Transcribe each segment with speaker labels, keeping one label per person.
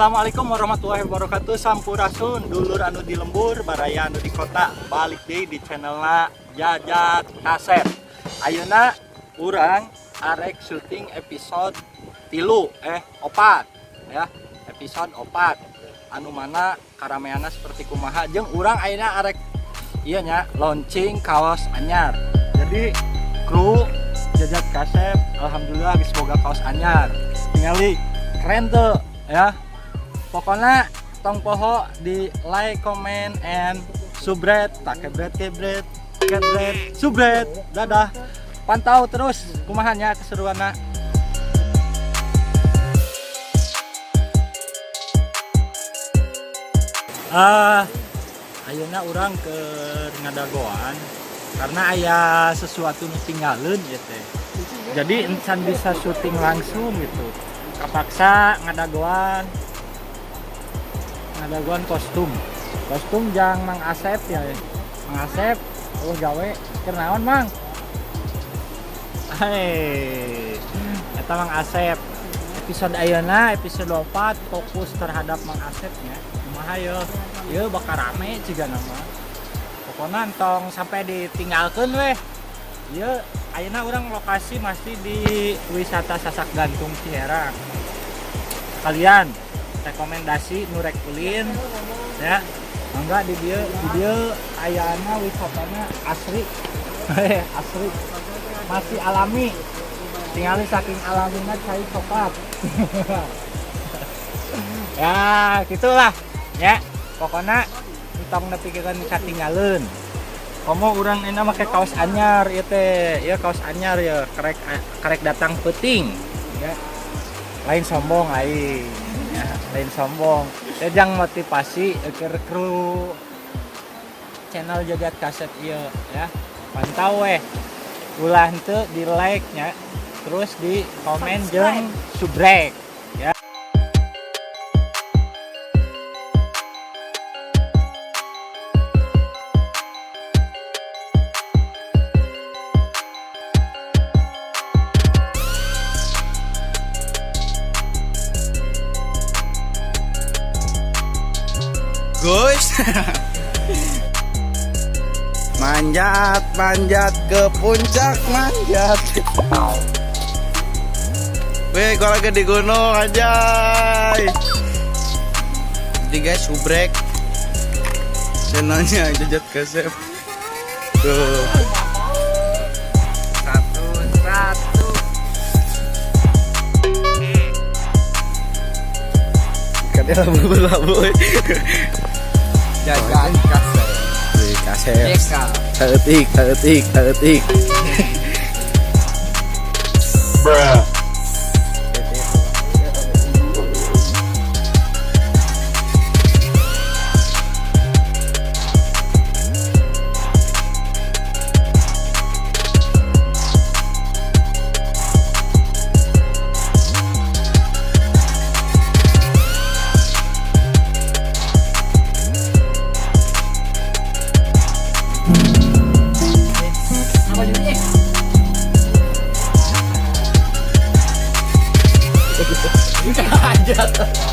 Speaker 1: Assalamualaikum warahmatullahi wabarakatuh. Sampurasun dulur anu di lembur, baraya anu di kota. Balik deui di channelna Jajat Kasep. Ayeuna urang arek syuting episode 3, eh, 4 ya. Episode 4 anu mana karameana seperti kumaha, jeung urang ayeuna arek iya nya launching kaos anyar. Jadi kru Jajat Kasep alhamdulillah geus boga kaos anyar. Tingali keren tuh ya. Pokoknya tong poho di like, comment, and subscribe. Tak kebret kebret kebret subscribe. Dadah. Pantau terus kumaha nya keseruanna. Ah, ayeuna urang ke ngadagoan karena aya sesuatu nu tinggalin ya teh. Jadi encan bisa syuting langsung gitu. Kapaksa ngadagoan ngadagoan kostum. Kostum jang Mang Asep ya. Mang Asep euweuh gawe, keur naon, Mang? Hei, eta Mang Asep. Episode ayeuna episode 4 fokus terhadap Mang Asep nya. Kumaha ye? Ieu bakal rame jiga nama. Pokoknya entong sampai ditinggalkeun weh. Ieu ayeuna urang lokasi masih di wisata Sasak Gantung Ciherang. Kalian rekomendasi nu rek ulin ya. Mangga di dieu ayana wisatana asri. Asri. Masih alami. Tingali saking alamina cai coklat. Ya, gitulah. Ya, pokoknya entong nepikeun katinggaleun. Komo urang enak make kaos anyar ieu teh, ieu kaos anyar ya, karek karek datang peuting ya. Lain sombong aing ya, lain sombong. Ya jang motivasi ke kru channel Jajat Kasep ieu ya. Pantau weh. Ulah henteu di like nya, terus di komen jeung subrek ya.
Speaker 2: Guys. Manjat, manjat ke puncak, manjat. Weh, gua lagi di gunung anjay. Jadi guys, subrek channelnya Jajat Kasep. Tuh.
Speaker 1: Satu satu.
Speaker 2: Katanya labu-labu.
Speaker 1: Jajan Kasep.
Speaker 2: Wih, kasep.
Speaker 1: JK.
Speaker 2: Saeutik, saeutik, saeutik.
Speaker 1: Bruh.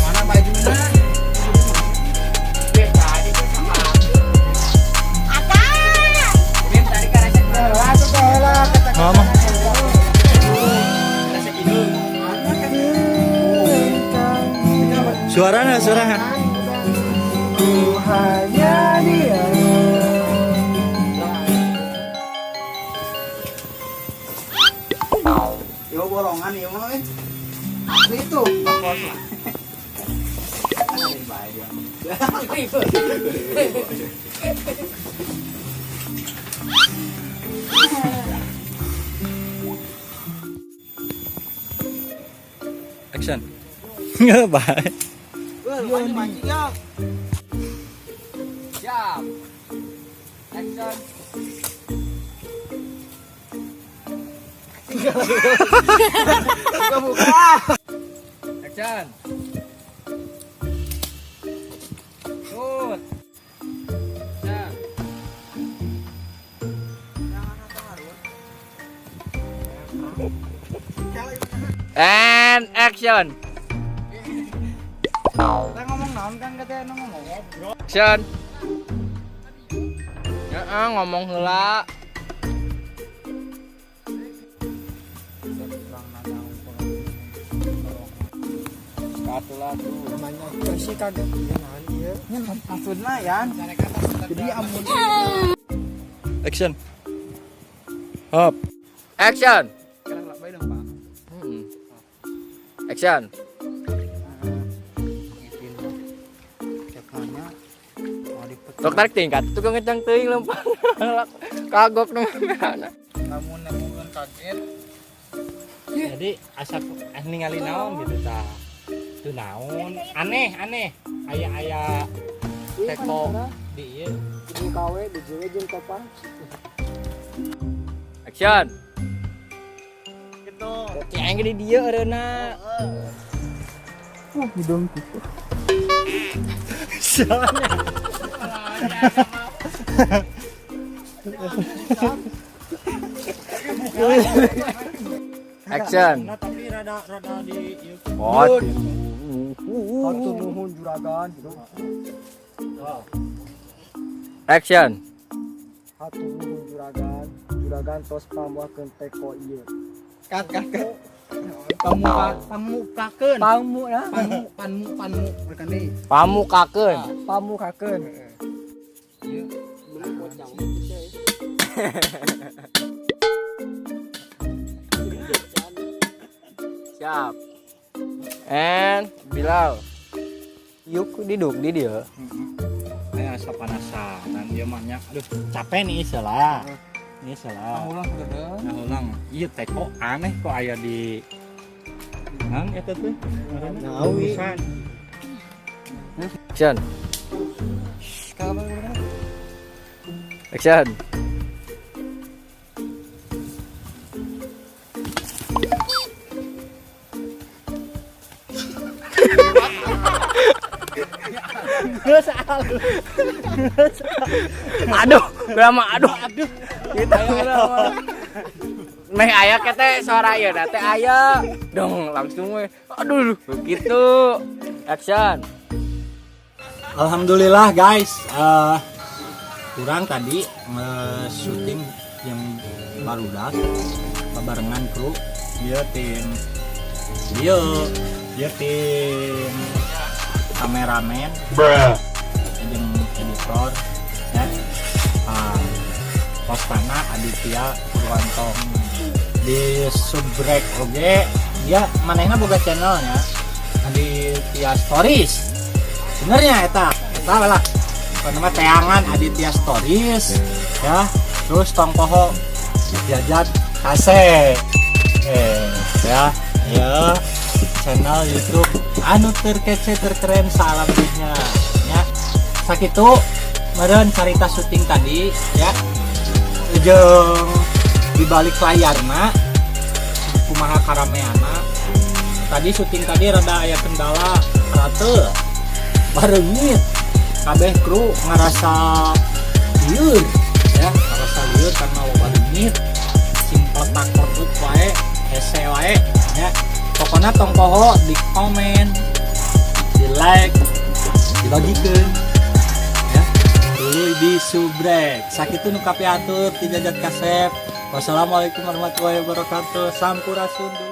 Speaker 1: Mana bajunya? Mama. Suaranya, suaranya.
Speaker 2: Hanya dia. Yo borongan ieu mah euy. Asli itu.
Speaker 1: Action. Nggak baik.
Speaker 2: Mancing ya.
Speaker 1: Siap. Action.
Speaker 2: Buka buka.
Speaker 1: Action. Shoot. Action. And action.
Speaker 3: Naon kan katanya nu ngomong.
Speaker 4: Action. Heeh, ngomong heula. Satu lah tuh.
Speaker 3: Namanya sih kaget ieu naon ieu. Nya maksudna ya. Jadi amun
Speaker 1: Action. Hop.
Speaker 4: Action. Action. Tok tarik tingkat, tukang ngecang teuing lempang. Kagok nu mana.
Speaker 3: Lamun nemukeun kaget.
Speaker 1: Jadi asa ningali naon gitu tah. Itu naon? Aneh, aneh. Aya-aya teko di ieu.
Speaker 3: Di KW di JW jeung topang.
Speaker 4: Action.
Speaker 1: Gitu.
Speaker 4: Ya aing di dieu eureuna.
Speaker 3: Hidung gitu.
Speaker 1: Soalnya
Speaker 4: Action.
Speaker 1: Nah, tapi rada rada di ieu.
Speaker 4: Oh.
Speaker 3: Hatur nuhun juragan gitu.
Speaker 4: Action.
Speaker 3: Hatur nuhun juragan. Juragan tos pamuakeun teko ieu. Kat kat kat. Pamukakeun. Pamu ya. Pamu panmu panmu rekan deui.
Speaker 4: Pamukakeun.
Speaker 3: Pamukakeun.
Speaker 4: Siap. And Bilal. Yuk diduk di dia.
Speaker 1: Aya asa panasaran ieu mah nya. Aduh, capek nih salah. Ini salah.
Speaker 3: Ulang sudah.
Speaker 1: Nah, ulang. Ieu teko aneh kok aya di Nang eta teh.
Speaker 3: Ngawi.
Speaker 4: Action. Action. Aduh, berapa aduh. Aduh. Gitu. Meh aya kete suara ieu da teh aya. Dong langsung we. Aduh, begitu. Action.
Speaker 1: Alhamdulillah guys, kurang tadi syuting yang barudak barengan kru dia tim dia dia tim kameramen jeung editor ya, Postana Aditya Purwanto di subrek oge dia manehna boga channelnya Aditya Stories sebenarnya eta eta lah nama teangan Aditya Stories ya, terus tong poho Jajat Kase ya ya channel YouTube anu terkece terkeren salam dunia ya. Sakitu meureun carita syuting tadi ya, jeung di balik layarna kumaha karameana tadi syuting tadi rada aya kendala rate bareungit kabeh kru ngerasa lieur ya, ngerasa lieur karena loba leungit sing kotak kotut wae hese wae ya. Pokoknya tong poho di komen, di like, dibagikan ya, dulu di subrek. Sakitu nu kapiatur ti Jajat Kasep. Wassalamualaikum warahmatullahi wabarakatuh. Sampurasun dulu.